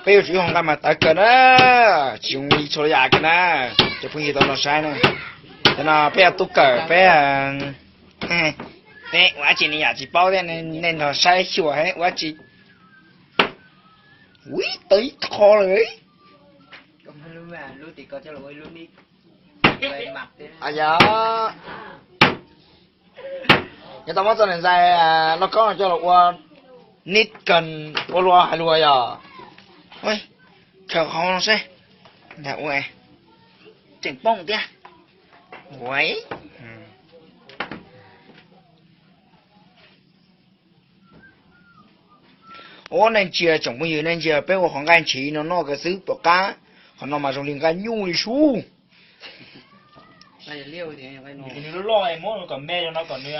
Peb yuav tsum ib hoo nqaij mas tawv kawg na, tsis zoo li txhua yam kawg na. Cov phooj ywg tau no saib na, cov no peb yog tub kawm peb, peb ua dab tsi ne yam tsis paub thiab, nej nrog saib xyuas ua dab tsi. Ui, tawv ib qho lawm. Yog, yog tau muab txoj niam ntxais lauj kaub no coj los ua nij kas ua luaj hais lus yog. Khaws qhov no seb, ua tseem poob thiab. Ua, nej ntsia tsoom phooj ywg, nej ntsia peb ua qhov nqaij ntshiv no noj kawg xwb puas qab. Qhov no mas zoo li nqaij nyuj li sub. Nws loj loj, muab kom me rau no kom nws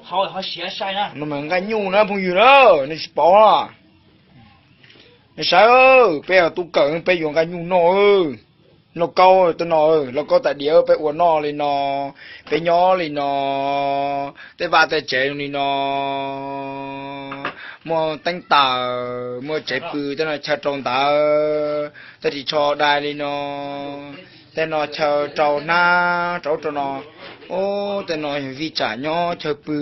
ho siav sai na. No mas nqaij nyuj na phooj ywg na, nej tsis paub. Nej saib, peb yog tub kawm peb yuav nqaij nyuj noj. Lauj kaub tej no, lauj kaub tais diav peb ua noj li no, peb nyob li no, tej vaj tej tsev zoo li no, muaj teeb taws, muaj tsev pw tej no chaw rau ntawd, tej ris tsho dai li no, tej no chaw rau hnab rau ub rau no. Ub, tej no yog vij tsam nyob chaw pw.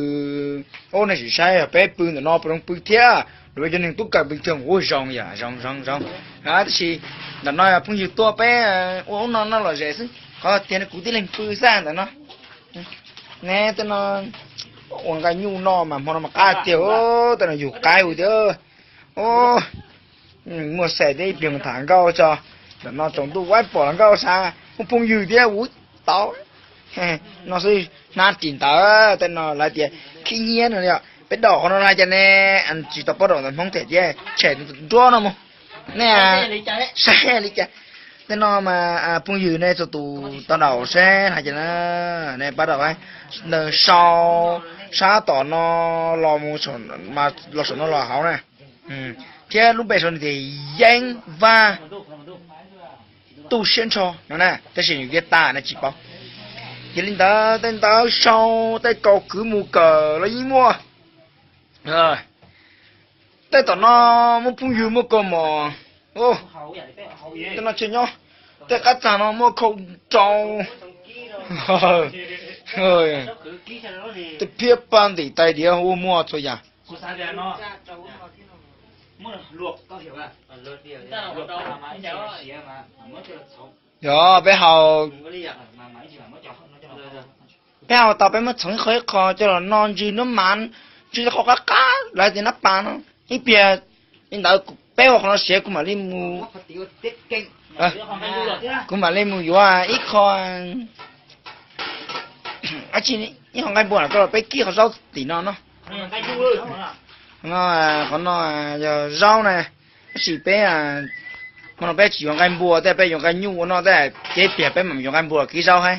Ub, nej sim saib yog peb pw ntawm no puas zoo pw thiab. Luag cov neeg tub kawm pw tag ua zoo yom, zoo zoo zoo. Tab sis ntawm no yog phooj ywg tuaj peb ua ub no noj lom zem xwb, qhov tiag no kuv tib leeg pw xwb ntawm no. Ne tej no ua nqaij nyuj noj mas hmo no mas qab tiag, tej no yug qaib hu tiag. Muaj xais thiab ib pliag mus tham nkauj tso. Ntawm no tsaus ntuj ua pom los nkauj sab muaj phooj ywg thiab ua tau. No xwb hnab ris ntawd tej no lawv tias khib nyiab no li. Peb daum qhov no hais cas ne, tsis tau paub daum ntawv Hmoob them thiab tshem nruab no mus. Nej saib li cas. Tej no mas phooj ywg nej txhua tus tau daum seb hais cas na. Nej pab daum, sau sab tom no los mus, los saum no los hauv na. Thiab lub npe saum no tias Yeeb Vaj Tuj Siab Nrho no na, tab sis nws tiab tas nej tsis paub. Yog li ntawd tej ntawv sau, tej kaus kwv mus kawm los yeej muaj. Tej tom no muaj phooj ywg muaj kaus mom. Tej no tsis nyob. Tej qab txag no muaj khau rau. Tej phiab paj ntim tais diav ua muaj txhua yam. Yog peb haus, peb haus tau peb muab txhoov ib qho ib qho coj los noj ntswg noj mas, ntswg qhov qab qab lawv tias nab pas no. Ib pliag li ntawd peb ua qhov no siav kuv mam li mus, kuv mam li mus yuav ib qho. Ib qho nqaij npua no coj los peb kib qhov zaub tim no no. No, qhov no yog zaub na, tab sis peb, hmo no peb tsis yuav nqaij npua tej, peb yuav nqaij nyuj ua noj tej, ces ib pliag peb mam yuav nqaij npua kib zaub thiab.